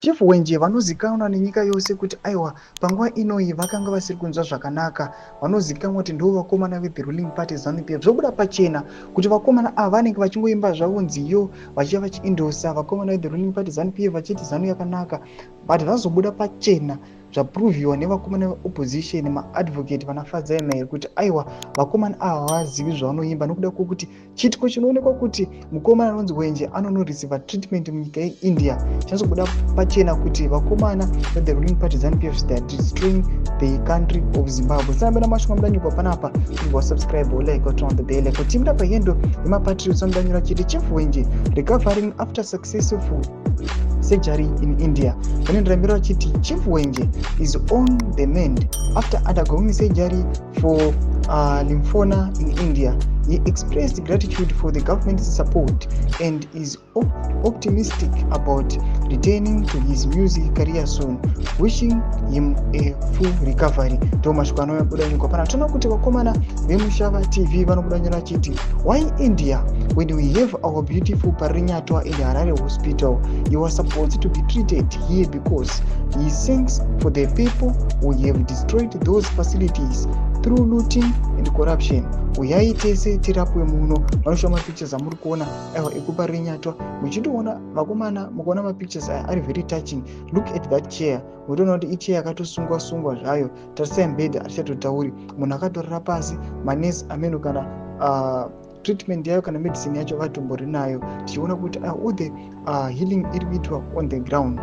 Chief Hwenje vanozikanwa nenyika yose kuti aiwa, panguva inoyi vakanga vasiri kunzwa zvakanaka. Vanozikanwa kuti ndivo vakomana vethe ruling party ZANU PF. Zvobuda pachena kuti vakomana ava vanenge vachingoimba zvavo nziyo, vachiva vachiindosa vakomana vethe ruling party ZANU PF, vachiti ZANU yakanaka, but zvazobuda pachena, zvaproviwa nevakomana veopposition, maadvocate vanaFadzai Mahere, kuti aiwa, vakomana ava havazivi zvavanoimba, nokuda kwokuti chiitiko chinoonekwa kuti mukomana anonzi Hwenje anonoreceiva treatment munyika yeIndia. Chinozobuda pachena kuti vakomana vethe ruling party ZANU PF, they are destroying the country of Zimbabwe. Tisambe namashoko amudanyurwa panapa. Wasubscribe, like, turn on the bell icon. Timuda pahandle yemapatriots amudanyura chiti Chief Hwenje recovering after successful surgery in India. Vanoendera mberi vachiti Chief Hwenje is on the mend after undergoing surgery for lymphoma in India. He expressed gratitude for the government's support and is optimistic about returning to his music career soon, wishing him a full recovery. Ndo mashoko anobuda nyika pana. Toona kuti vakomana vemushava TV vanobuda nyora vachiti, "Why India when we have our beautiful Parirenyatwa in Harare Hospital? He was supposed to be treated here because he sings for the people who have destroyed those facilities through looting and corruption. Uyai tese tirapwe muno." Vanoshuwa mapictures amuri kuona aiwa ekuParirenyatwa. Muchitoona vakomana, mukuona mapictures aya ari very touching. Look at that chair. Mutoona kuti ichair yakatosungwa sungwa zvayo. Tarisai mubhedha, hatichatotauri, munhu akatorara pasi. Manesi ameno kana treatment yayo kana medicine yacho vatombori nayo, tichiona kuti all the healing iri kuitwa on the ground.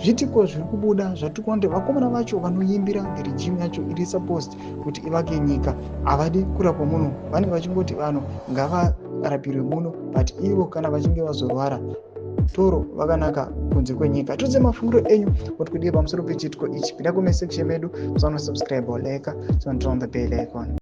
Zvitiko zviri kubuda zvatiri kuona kuti vakomana vacho vanoimbira the regime yacho iri supposed kuti ivake nyika havadi kurapwa muno. Vanenge vachingoti vanhu ngavarapirwe muno, but ivo kana vachinge vazorwara toro vakanaka kunze kwenyika. Tudze mafungiro enyu kuti kudii pamusoro pechitiko ichi. Pinda comment section medu, musanosubscribe, like, turn on the bell icon.